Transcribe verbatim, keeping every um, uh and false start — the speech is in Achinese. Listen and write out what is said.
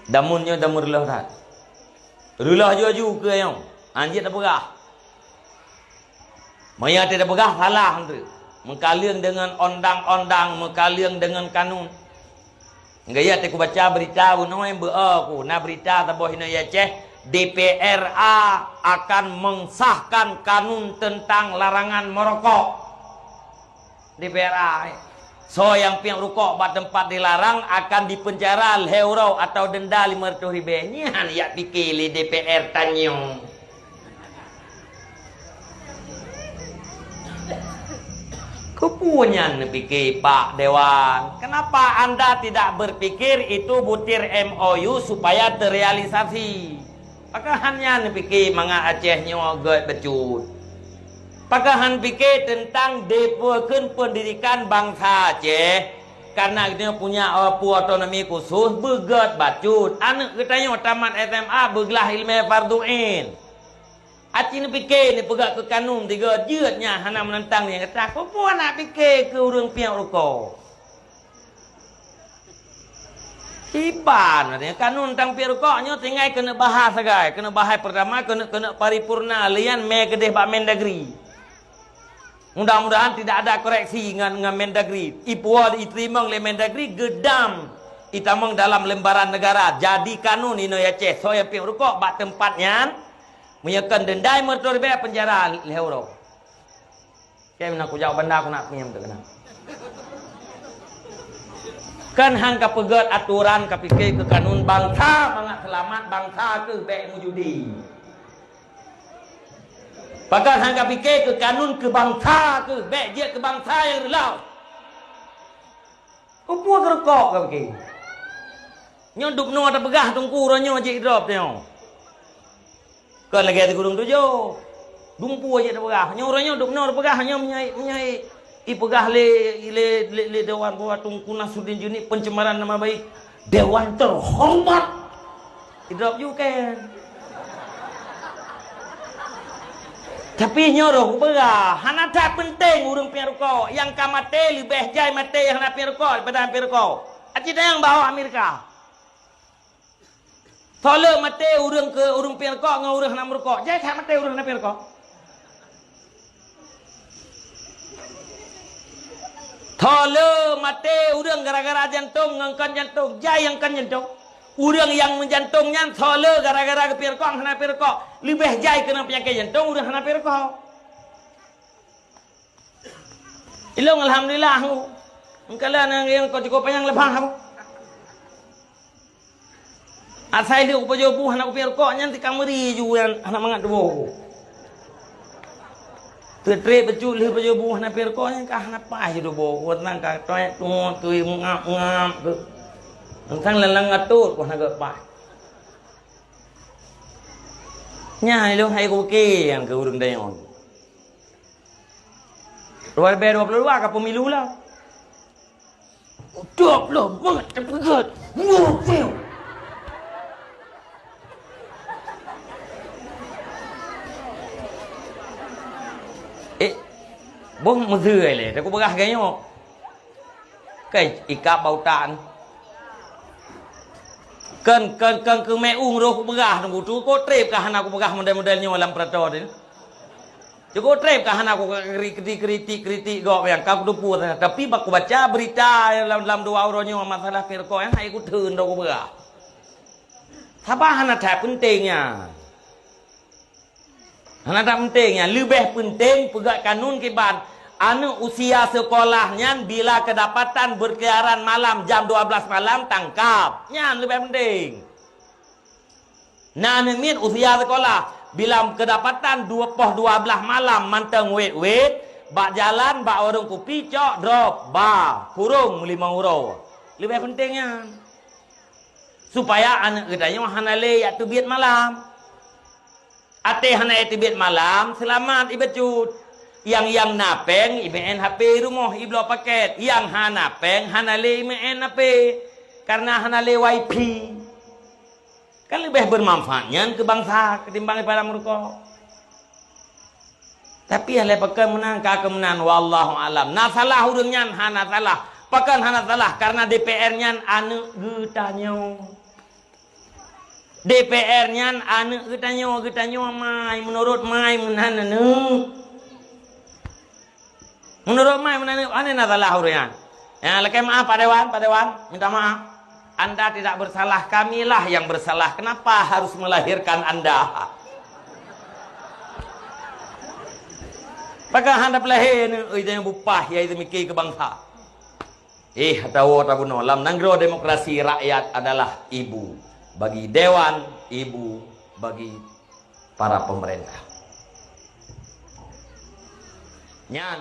Damun nyoe damun reuloh that. Reuloh ju-ju keu nyoe. Anjeuet tapeugah. Meunyoe teupeugah salah tu. Meukaleueng deungon ondang-ondang, meukaleueng deungon kanun. Gaya teuku baca berita bunoe beu ku na berita saboh inoe Aceh, D P R A akan mengesahkan kanun tentang larangan merokok. D P R A, eh. Soe nyang piep rukok bak teumpat dilarang akan dipeunjara lhèe uroe atau denda lima ratus ribèe. Nyan jak pike lé D P R tanyoe. Keupeue nyan neupike Pak Dewan? Kenapa anda tidak berpikir itu butir M O U supaya terrealisasi? Pakon hana neupike mangat Aceh nyoe gèt bacut? Pakon hana pike teuntang dipeukheun peundidikan bansa Aceh? Karena geutanyoe punya, eh, peue otonomi khusus beugèt bacut. Aneuk geutanyoe tamat S M A beuglah ileumèe fardhu ain. Aci neupike neupeugah keu kanun tiga jeuet nyan hana meunantang nyang gata. Peue-peue nak pike keu ureueng piep rukok? Iban, artinya kanun tang piep rukok nyoe tinggai keuneuk bahas sagai, keuneuk bahas pertama, keuneuk, keuneuk paripurna, lian mè keudeh bak Mendagri. Mudah-mudahan tidak ada koreksi ngon, ngon Mendagri. Ipuwoe iteurimong lé Mendagri geudam itamong dalam lembaran negara. Jadi kanun inoe Aceh, soe nyang piep rukok bak teumpat nyan, meunyoe kon denda lhèe ribèe, peunjara lhèe uroe. Kém na kujak banda ku nak piem tu kena. Kan hang ka peugèt aturan, ka pike keu kanun bansa mangat seulamat bansa keuh bèk meujudi. Pakon hang ka pike keu kanun keu bansa keuh bèk jeuet keu bansa nyang reuloh. Peue-peue keu rukok ka pike? Nyoe dubnoe tapeugah teungku uroe nyoe jih idrop nyoe. Kon lagèe si gurông tujoh. Dumpeue jih tapeugah. Nyoe uroe nyoe dubnoe tapeugah nyoe meunyoe, meunyoe ipeugah lé, lé, lé, lé Dewan bahwa Teungku Nasruddin Juni pencemaran nama baik Dewan terhormat. Idrop ju kan. Tapi nyoe roh kupeugah, hana that peunteng ureueng piep rukok. Nyang ka maté leubeh jai maté nyang hana piep rukok daripada nyang piep rukok. Aci tanyong bak awak Amerika. Soe le maté ureueng keu ureueng piep rukok ngon ureueng hana meurukok? Jai that maté ureueng hana piep rukok. Soe le maté ureueng gara-gara jantong ngon kon jantong? Jai nyang kon jantong. Ureueng nyang meujantong nyan soe le gara-gara geupiep rukok hana piep rukok? Leubeh jai keunong peunyakét jantong ureueng hana piep rukok. Ilong alhamdulillah aku. Engkala nang yang kau cukup panyang leubah aku. Asai lheueh kupajoh buh hana kupiep rukok nyan tikang meuri ju nyan hana mangat tuboh ku. Teutrép bacut lheueh pajoh buh hana piep rukok nyan ka hana paih ju tuboh ku, tenang ka toet tuet tui mengap-ngap tu. Tentang lalang atot ku hana geupaih. Nyan ilong hai kuke nyang keu ureueng dayong. Dua ribu dua puluh dua ka pemilu lah. Dua puluh mangat teupeugèt. Nyoe. Eh, boh meuseu lé, taku peugah geuh nyoe. Kai ikab bau tan. Kan, kan, kan keu meu'ueng roh kupeugah nunggu tu, kok trép ka hana kupeugah model-model nyoe lam perato tadi. Cukup trép ka hana ku kritik, kritik, kritik gop nyang ka kuteupue sana. Tapi bak kubaca berita lam, lam dua uroe nyoe masalah piep rukok nyan hai kutheun droe kupeugah. Saba hana that peunteng nyan. Hana that peunteng nyan. Leubeh peunteng peugah kanun kiban. Aneuk usia sekolah nyan bila kedapatan berkeliaran malam jam dua belas malam tangkap. Nyan leubeh peunteng. Na aneuk miet usia sekolah, bila keudapatan dua poh dua blaih malam mantong wét-wét, bak jalan, bak warong kupi, cok, drop, ba, kurong limong uroe. Leubeh peunteng nyan. Supaya aneuk geutanyoe hana lé jak teubiet malam. Até hana jak teubiet malam, seulamat ibacut. Nyang, nyang na péng, imeu'en H P rumoh, ibloe pakét. Nyang hana péng, hana lé imeu'en H P. Karena hana lé wifi. Kan leubeh beumanfaat nyan keu bansa ketimbang daripada meurukok. Tapi lé pakon meunan ka keu meunan, wallahu alam. Na salah ureueng nyan? Hana salah. Pakon hana salah? Karena D P R nyan aneuk geutanyoe. D P R nyan aneuk geutanyoe, geutanyoe mai, meunurot mai meunan aneuk. Meunurot mai meunan aneuk, aneh na salah ureuëng nyan. Ya, lakée maaf Pak Dewan, Pak Dewan, minta maaf. Anda tidak bersalah, kamilah yang bersalah. Kenapa harus melahirkan Anda? Pakon hana peulahé aneuk, oi, jangan bupah, ya, itu mikir ke bangsa. Eh, atawa tabunoe, lam nanggroe demokrasi, rakyat adalah ibu bagi dewan, ibu bagi para pemerintah. Nyan,